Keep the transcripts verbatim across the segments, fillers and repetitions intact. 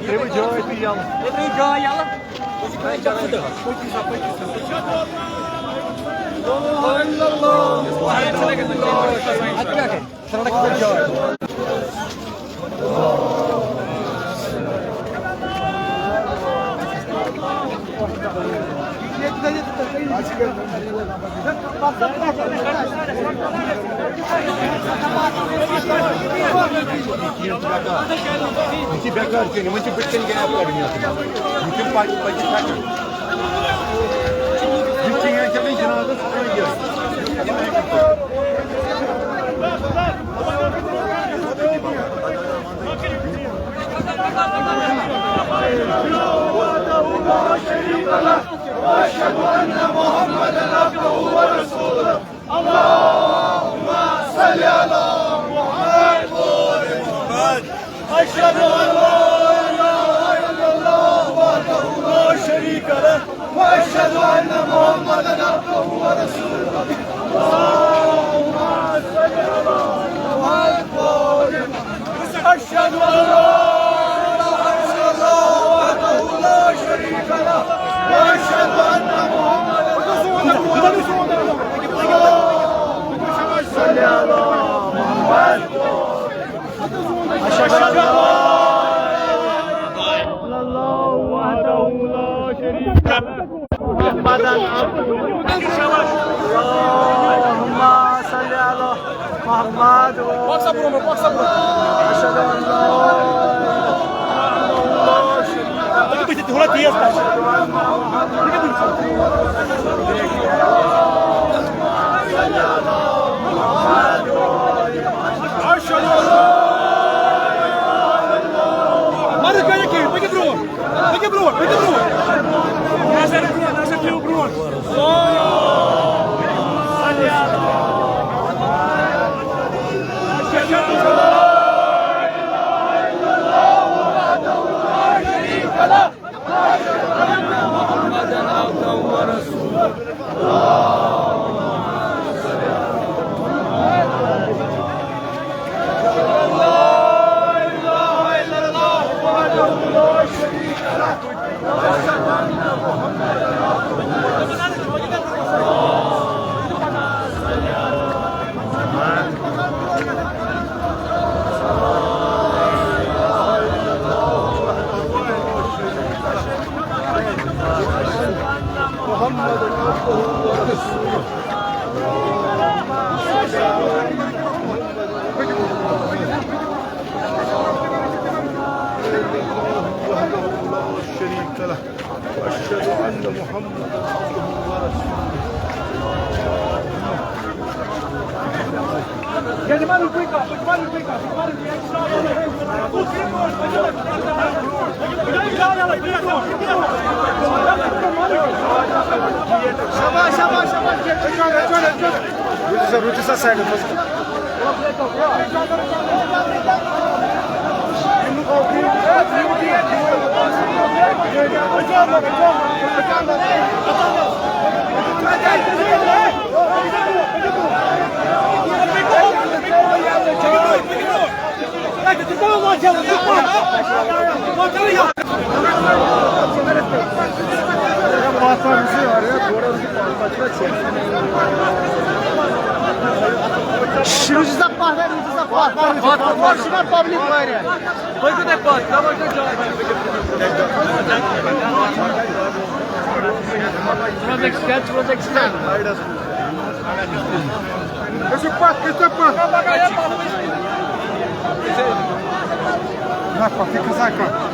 ترٛٲیِو جاے تُہۍ یَلہٕ۔ تُہۍ ترٛٲیِو جاے یَلہٕ۔ اَدٕ کیٛاہ گٔے؟ سڑک پٮ۪ٹھ جاے۔ یہِ چھِ بٮ۪کار کِنہٕ یِمَن چھِ بٕتھِ کَنۍ gap کَڑٕنۍ یَتھ منٛز؟ یِم چھِ پَتہٕ، پَتہٕ چھِ کَڑٕنۍ۔ یہِ چینج چھِ وٕنہِ جِنابَس کُنہِ جایہِ۔ وأشهد أن محمدا عبده ورسوله. اللهم صل على محمد. أشهد أن لا إله إلا الله وحده لا شريك له، وأشهد أن محمدا عبده ورسوله. اللهم صل على محمد. أشهد أن لا إله إلا الله وحده لا شريك له، وأشهد أن محمدا عبده ورسوله. اللهم صل على محمد. أشهد أن لا إله إلا الله وحده لا شريك له. محمدا عبده. اللهم صل على محمد. أشهد أن لا إله إلا الله. أشهد أن لا إله إلا الله. مَرٕ کٔرِو کِہیٖنۍ، پٔکِو برٛونٛٹھ۔ پٔکِو برٛونٛٹھ، پٔکِو برٛونٛٹھ۔ نظر برٛونٛٹھ، نظر دِیِو برٛونٛٹھ۔ شريك له. وأشهد أن محمدا عبده ورسوله. شاباش، شاباش، شاباش۔ رُکِو سا، رُکِو سا سایڈَس منٛز۔ رُکِو سا پَتھ، رُکِو سا پَتھ، پَتھ، پَتھ، پَتھ، پَتھ، پَتھ، پَتھ، پَتھ، پَتھ۔ پٔکِو تُہۍ پَتھ، تَوَے چھُ جاے۔ Project sketch، project sketch۔ گٔژھِو پَتھ، گٔژھِو پَتھ۔ نہ، پَتھٕے کھسان کانٛہہ۔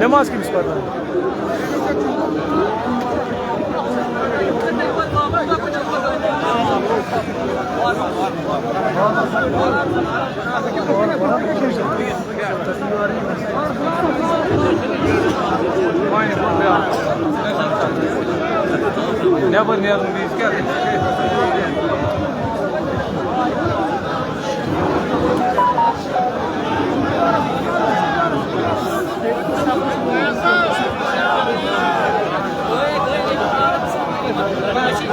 نماز کٔمِس پرناوان؟ نٮ۪بر نیرُن بیٚیہِ کیٛاہ؟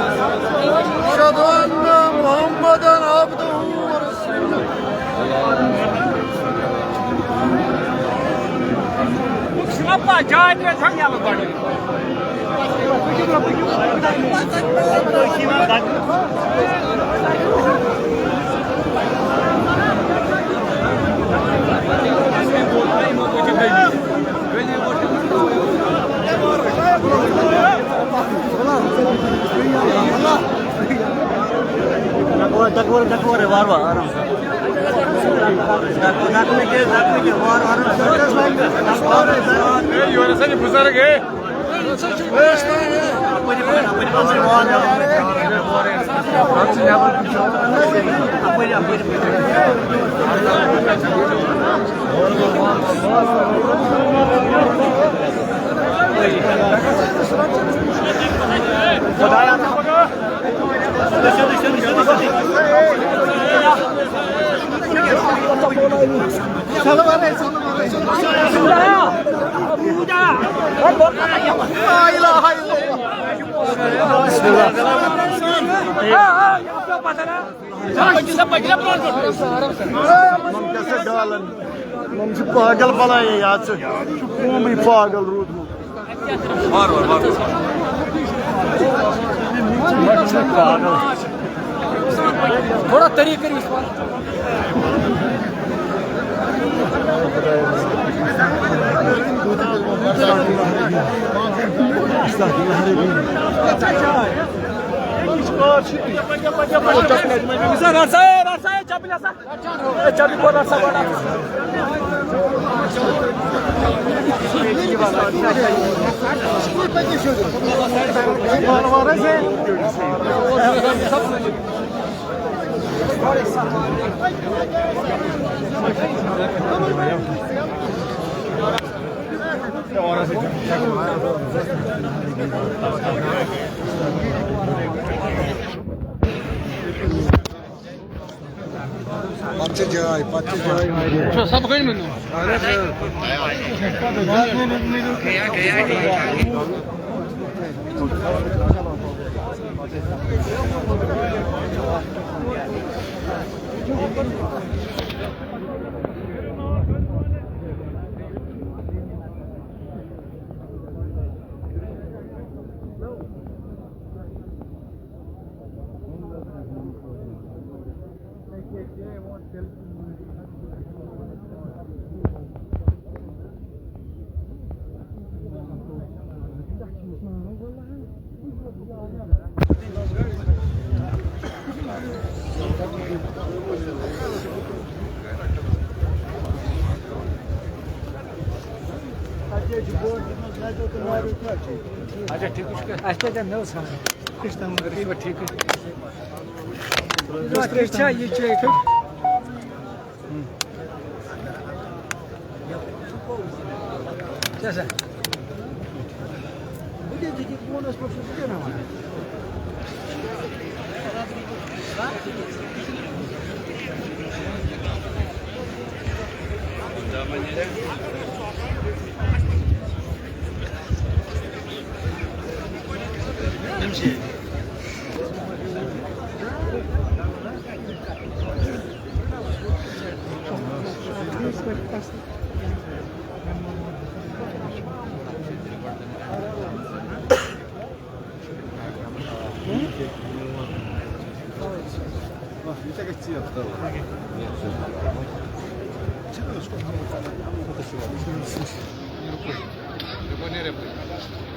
أشهد أن محمدا عبده ورسوله. ڈکور، ڈکور، ڈکور ہے، وار وار، آرام سان۔ ڈکور، ڈکور کیٛاہ، ڈکور کیٛاہ، وار وار، آرام سان۔ اے، یورٕ ہسا چھِ بُزرگ، ہے۔ یِمَن کیٛاہ چھِ گالَن؟ یِم چھِ پاگل بَلایے یاد ژٕ۔ یہِ چھُ قومٕے پاگل روٗدمُت۔ وار وار، وار وار۔ پاگل۔ تھوڑا طریٖقہٕ کٔرِو اِستعمال۔ پتہٕ چھِ جاے، پتہٕ چھِ جاے واریاہ۔ چھُ سب گٔنٛڈۍ مٕتۍ نوٗن؟ اہن حظ، اۭں۔ اچھا، ٹھیک چھُ۔ اَسہِ کَتہِ اَنہٕ نٔو ژھانٛڈان؟ ٹھیٖک چھا یہِ چیک؟ کیٛاہ سا؟ بہٕ کیٛاہ، ژٕ کیٛاہ، بہٕ وَنہٕ، ٲس پٲٹھۍ چھُس بہٕ کیٛاہ نہ وَنان؟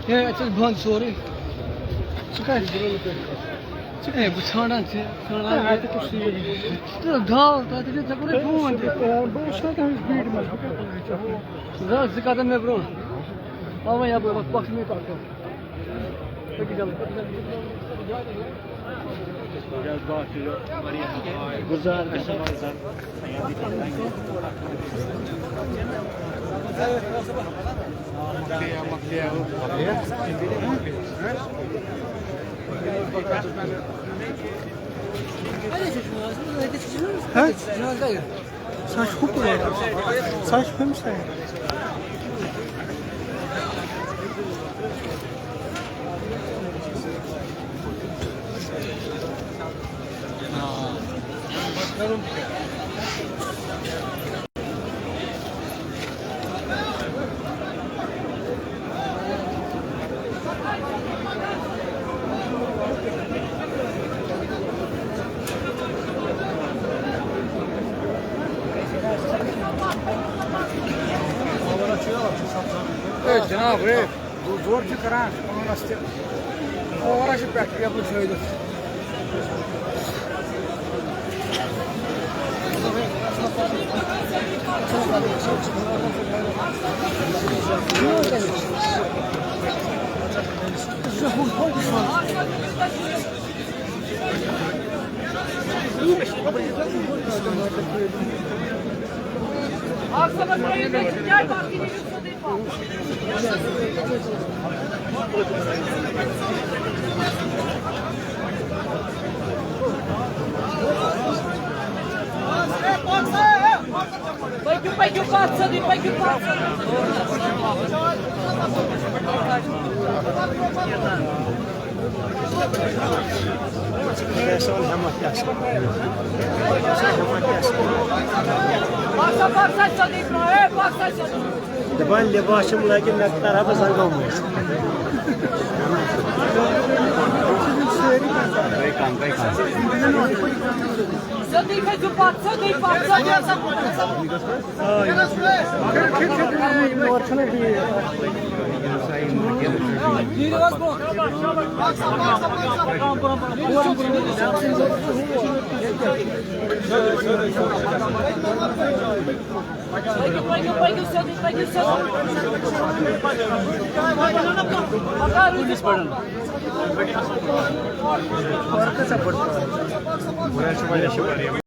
ہے، اَتہِ چھِ بنٛد سورُے۔ ژٕ کَتہِ؟ ژٕ کَتہِ؟ بہٕ ژھانٛڈان ژےٚ، ژھانٛڈان ہے، اَتہِ کُس چھُ یہِ؟ تہٕ درٛاو، تَتہِ چھُ، ژےٚ کوٚرُے فون تہِ۔ بہٕ وٕچھِ نا تُہٕنٛز بھیٖڑ منٛز، بہٕ کَتہِ وٕچھِ ژےٚ؟ درٛاو زٕ قدم مےٚ برٛونٛہہ۔ اَوَے یَپٲرۍ، وَتھ پَکھ مےٚ پَتھ کُن۔ پٔکِو جلدی، پٔکِو جلدی۔ گُلزار گژھِ مَزٕ۔ ہہ؟ سۄ چھِ ہُپٲرۍ۔ سۄ چھِ ہُمہِ سایڈٕ۔ ہے جناب، ہے۔ زور چھِ کران پانَس تہِ۔ اورَس چھِ پٮ۪ٹھ ٹیبلہٕ چھٲوِتھ۔ پٔکِو، پٔکِو، پَتھ سیوٚدُے، پٔکِو، پَتھ سیوٚدُے۔ خۄداے صٲبُن ہٮ۪مت تہِ آسہِ۔ ہٮ۪مت تہِ آسہِ۔ پَکھ سا، پَکھ سا سیوٚدُے برٛونٛہہ، ہے، پَکھ سا سیوٚدُے۔ دَپان لِباس چھُم لٲگِتھ، مےٚ کَرٕ ہا بہٕ زنٛگو مٔنٛزۍ۔ گٔے کَم، گٔے کَم۔ سیوٚدُے کھٔسِو پَتھ، سیوٚدُے پَتھ، سیوٚدُے۔ پٔکِو، پٔکِو، پٔکِو، سیوٚدُے پٔکِو، سیوٚدُے۔ پَکان روٗزِو۔